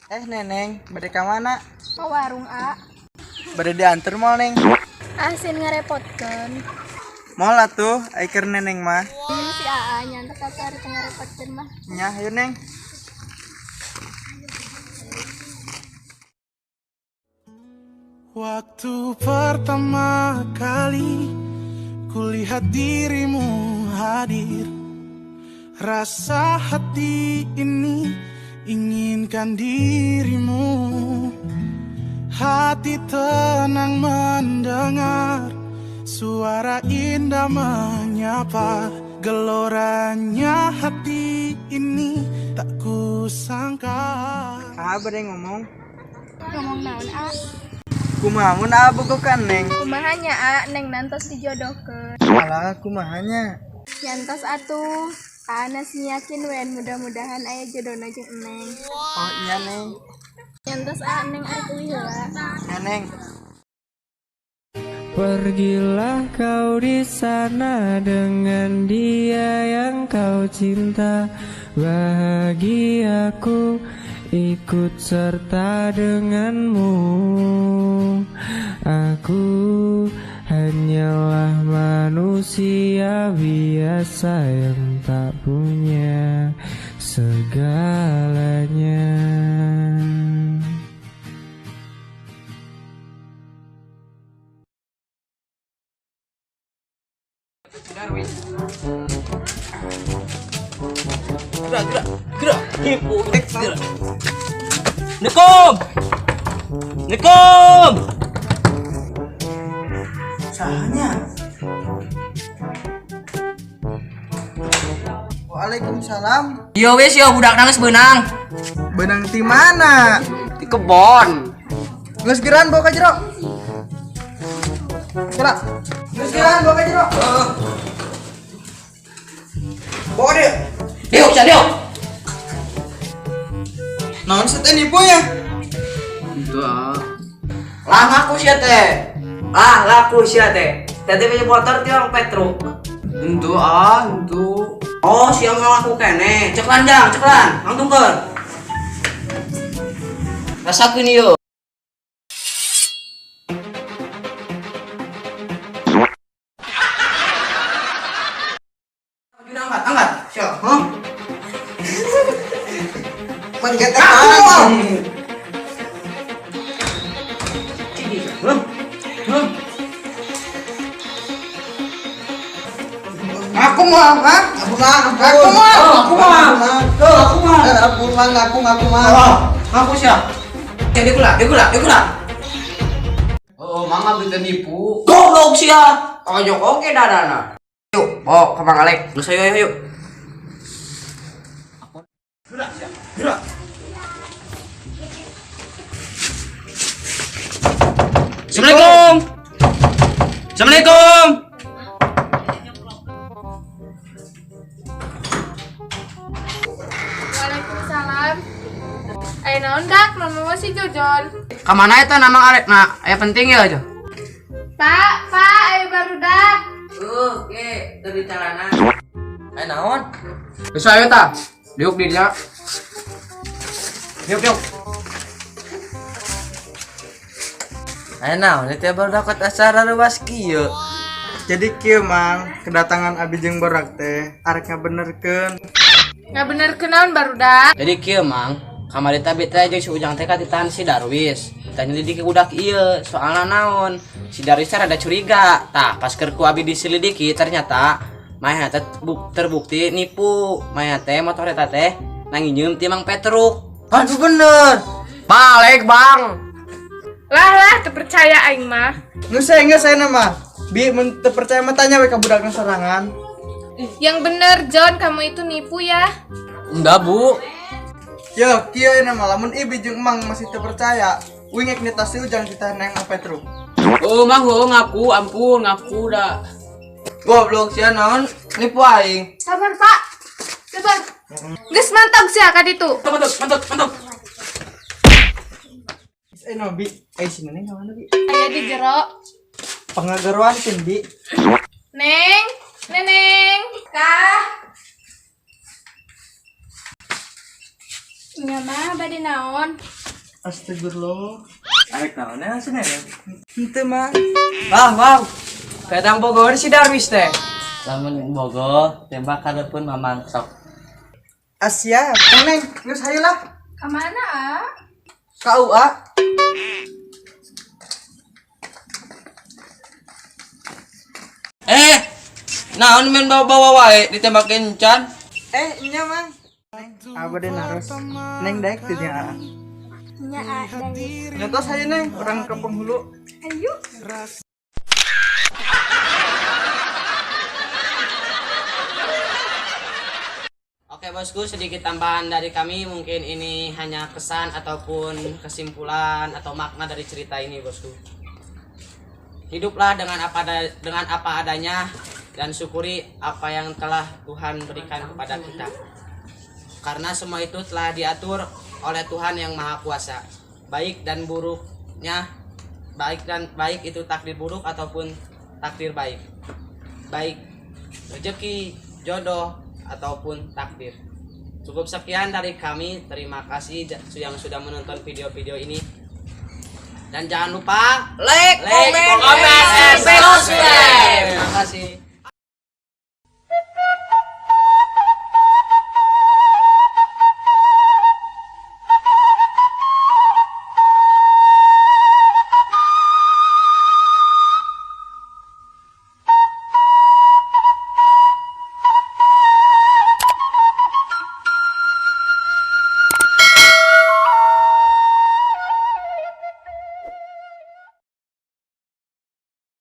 Eh, Neneng, bade ka mana? Ke warung, A. Bade diantar moal, Neng? Ah, sieun ngarepotkeun. Moal atuh, ai keur Neneng mah. Si AA nyantek atuh ari teu ngarepotkeun mah. Nya, hayu, Neng. Waktu pertama kali kulihat dirimu hadir, rasa hati ini inginkan dirimu. Hati tenang mendengar suara indah menyapa. Geloranya hati ini tak kusangka. Ah, bade ngomong. Ngomong naon, A? Kumaha mun aa bogoh ka Neng? Kumaha nya, A, Neng nantos dijodohkeun. Alah, kumaha nya? Nya entos atuh. Aa sih yakin wen mudah-mudahan aya jodona jeung Neng. Oh iya, Neng. Nya entos, A, Neng arek uih heula. Ya, Neng. Pergilah kau di sana dengan dia yang kau cinta. Bahagiaku ikut serta denganmu. Aku hanyalah manusia biasa yang tak punya segalanya. Gerak, gerak, gerak. Hipu, gerak. Assalamualaikum. Assalamualaikum. Saha nya? Waalaikumsalam. Yo wis yo, budak nangis beunang. Beunang ti mana? Di kebon. Geus geran bawa ka jero. Gerak. Geus geran bawa ka jero. Bawa dia. Diuk, sia diuk. Naon sih teh nipu ya? Itu ah. Lah ngaku sia teh. Ah, ngaku sia teh. Tadi punya motor ti Mang Petruk. Itu ah, itu. Oh, sia ngaku kene. Ceklan jang, ceklan. Langtungkeun. Rasakeun ieu. Angkat, angkat. Siap, huh? Pencet. Aku. Huh? Huh? Aku mau apa? Aku mah, aku mah, Aku mah. Aku mah. Aku mah, aku ngaku mah. Oh, ngaku siap. Ya dia kula, dia kula, dia kula. Oh, mangga bisa nipu. Goblok sia. Tojok oke dadana. Yuk, bawa ke Mang Alek. Geus, ayo, ayo, ayo. Gerak, siap. Gerak. Assalamualaikum. Assalamualaikum. Waalaikumsalam. Aya naon dak, mama si Jojon. Kamana eta na Mang Alek? Nah, aya penting ya aja. Pak, Pak, ayo barudak. Oke, teu calana. Aya naon? Geus ayo ta. Diuk di dinya. Diuk, diuk. Ayo naon teh baru dapat acara luas kieu? Jadi kieu, Mang, kedatangan abi jeung borak teh arek ngabenerkeun. Ngabenerkeun naon, barudak? Jadi kieu, Mang, kamari teh teh jeung si Ujang teh katitahan si Darwis. Tah nyelidiki budak ieu, soalna naon? Si Darwis teh rada curiga. Tah, pas keur ku abi diselidiki ternyata manehna teh terbukti nipu. Manehna teh motor eta teh nginjeum ti Mang Petruk. Aduh, bener. Balik, Bang. Lah lah, teu percaya aing mah. Geus saya, geus saya nama. Bi, mun teu percaya mah tanya we ka budakna sorangan. Yang bener, John, kamu itu nipu ya? Enggak, Bu. Yo, kieu nama lamun ibi jeung Emang masih teu percaya, uing ek nitah si Ujang titah neng Mang Petruk. Oh, Mang, oh, ngaku, ampun, ngaku dah. Goblok sia, naon nipu aing. Sabar, Pak. Sabar. Geus mantap sia ka ditu. Mantap, mantap, mantap. Eh, no, Bi. Eh, si Neneng ka mana, Bi? Aya di jero. Pangagaruan tin, Bi. Neng, Neneng. Kah. Nya mah bade naon? Astagfirullah. Arek naon ya cenah ya? Henteu, Mang. Wah, wow. Kadang Bogor si Darwis teh. Lamun bogoh tembak pun mamang sok. Asia, Neng, geus hayu lah. Ka mana, ah? Ka UA. Eh, naon main bawa-bawa wae ditembakin can. Eh, nya, Mang. Apa deh naros? Neng daek teh jeung Aa. Nya ah, daek. Nyatos hayu Neng, urang ke penghulu. Ayo. Oke bosku, sedikit tambahan dari kami, mungkin ini hanya kesan ataupun kesimpulan atau makna dari cerita ini bosku. Hiduplah dengan apa adanya dan syukuri apa yang telah Tuhan berikan kepada kita. Karena semua itu telah diatur oleh Tuhan yang Maha Kuasa. Baik dan buruknya, baik dan baik itu takdir buruk ataupun takdir baik. Baik rezeki, jodoh ataupun takdir. Cukup sekian dari kami. Terima kasih yang sudah menonton video-video ini. Dan jangan lupa Like, like, comment, and subscribe. Terima kasih.